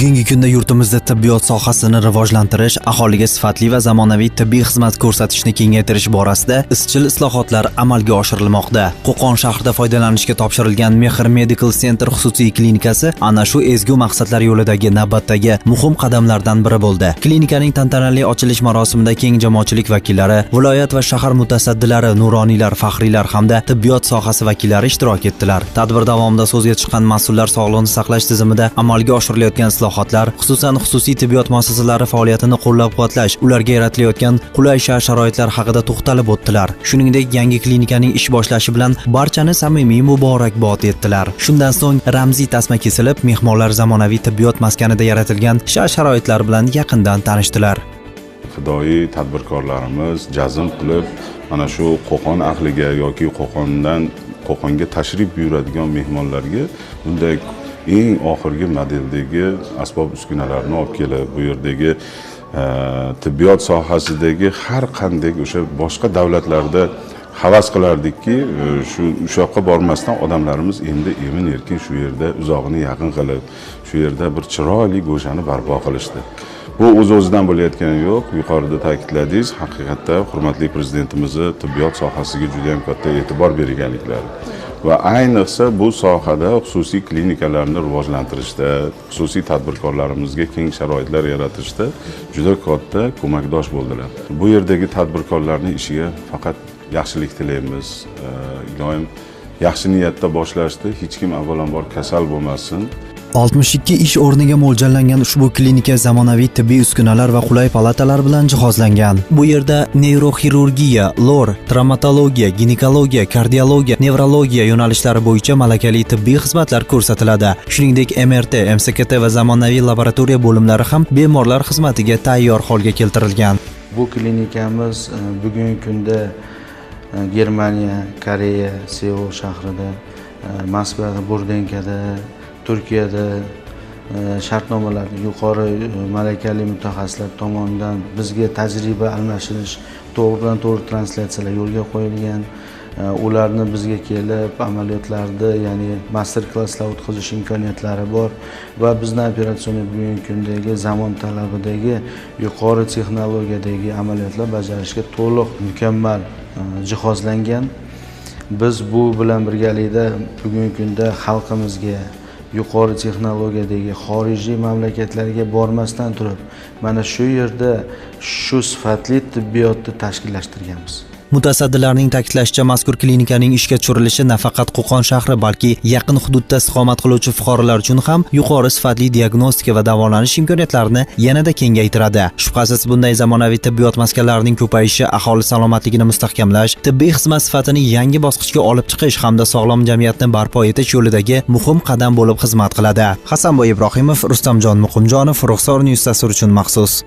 Bugungi kunda yurtimizda tibbiyot sohasini rivojlantirish, aholiga sifatli va zamonaviy tibbiy xizmat ko'rsatishni kengaytirish borasida izchil islohotlar amalga oshirilmoqda. Qo'qon shahrida foydalanishga topshirilgan Mehr Medical Center xususiy klinikasi ana shu ezgu maqsadlar yo'lidagi navbatdagi muhim qadamlardan biri bo'ldi. Klinikaning tantanali ochilish marosimida keng jamoatchilik vakillari, viloyat va shahar mutasaddilari, nuroniylar, faxriylar hamda tibbiyot sohasi vakillari ishtirok etdilar. Tadbir davomida so'zga chiqqan mas'ullar sog'liqni saqlash tizimida amalga oshirilayotgan islohotlar, xususan, xususiy tibbiyot muassasalari faoliyatini qo'llab-quvvatlash, ularga yaratilayotgan qulay shart-sharoitlar haqida to'xtalib o'tdilar. Shuningdek, yangi klinikaning ish boshlashi bilan barchani samimiy muborakbod etdilar. Shundan so'ng ramziy tasma kesilib, mehmonlar zamonaviy tibbiyot maskanida yaratilgan shart-sharoitlar bilan yaqindan tanishdilar. Fidoyi tadbirkorlarimiz jazm qilib, mana shu Qo'qon ahliga yoki Qo'qonga tashrif buyuradigan mehmonlarga bunday eng oxirgi modeldagi asbob uskunalarni olib kelib, bu yerdagi tibbiyot sohasidagi har qanday o'sha boshqa davlatlarda havas qilardikki, shu o'sha yoqqa bormasdan odamlarimiz endi emin erkin shu yerda uzog'ini yaqin qilib, shu yerda bir chiroyli go'shani barpo qilishdi. Bu o'z o'zidan bo'layotgani yo'q. Yuqorida ta'kidladingiz, haqiqatda hurmatli prezidentimizni tibbiyot sohasiga juda ham katta e'tibor berganliklari va ayniqsa bu sohada xususiy klinikalarni rivojlantirishda, xususiy tadbirkorlarimizga keng sharoitlar yaratishda juda katta ko'makdosh bo'ldilar. Bu yerdagi tadbirkorlarning ishiga faqat yaxshilik tilaymiz. Iloyim, yaxshi niyatda boshlashdi, hech kim avvalambor kasal bo'lmasin. 62 ish o'rniga mo'ljallangan ushbu klinika zamonaviy tibbiy uskunalar va qulay palatalar bilan jihozlangan. Bu yerda neyroxirurgiya, lor, travmatologiya, ginekologiya, kardiologiya, nevrologiya yo'nalishlari bo'yicha malakali tibbiy xizmatlar ko'rsatiladi. Shuningdek, MRT, MSKT va zamonaviy laboratoriya bo'limlari ham bemorlar xizmatiga tayyor holga keltirilgan. Bu klinikamiz bugungi kunda Germaniya, Koreya, Seul shahrida, Moskvada, Burdenkada, Turkiyada shartnomalar yuqori malakali mutaxassislar tomonidan bizga tajriba almashinish, to'g'ridan to'g'ri translyatsiyalar yo'lga qo'yilgan. Ularni bizga kelib amaliyotlarni, ya'ni master klasslar o'tkazish imkoniyatlari bor va bizni операционный bugungi kundagi zamon talabidagi yuqori texnologiyadagi amaliyotlar bajarishga to'liq mukammal jihozlangan. Biz bu bilan birgalikda bugungi kunda xalqimizga yuqori texnologiyadagi xorijiy mamlakatlarga bormasdan turib, mana shu yerda shu sifatli tibbiyotni tashkillashtirganmiz. Mutasaddilarning ta'kidlashicha, mazkur klinikaning ishga tushirilishi nafaqat Qo'qon shahri, balki yaqin hududda istiqomat qiluvchi fuqarolar uchun ham yuqori sifatli diagnostika va davolanish imkoniyatlarini yanada kengaytiradi. Shubhasiz, bunday zamonaviy tibbiyot maskanlarining ko'payishi aholi salomatligini mustahkamlash, tibbiy xizmat sifatini yangi bosqichga olib chiqish hamda sog'lom jamiyatni barpo etish yo'lidagi muhim qadam bo'lib xizmat qiladi. Hasanboy Ibrohimov, Rustamjon Muqimjonov, Ruxsor News dasturi uchun maxsus.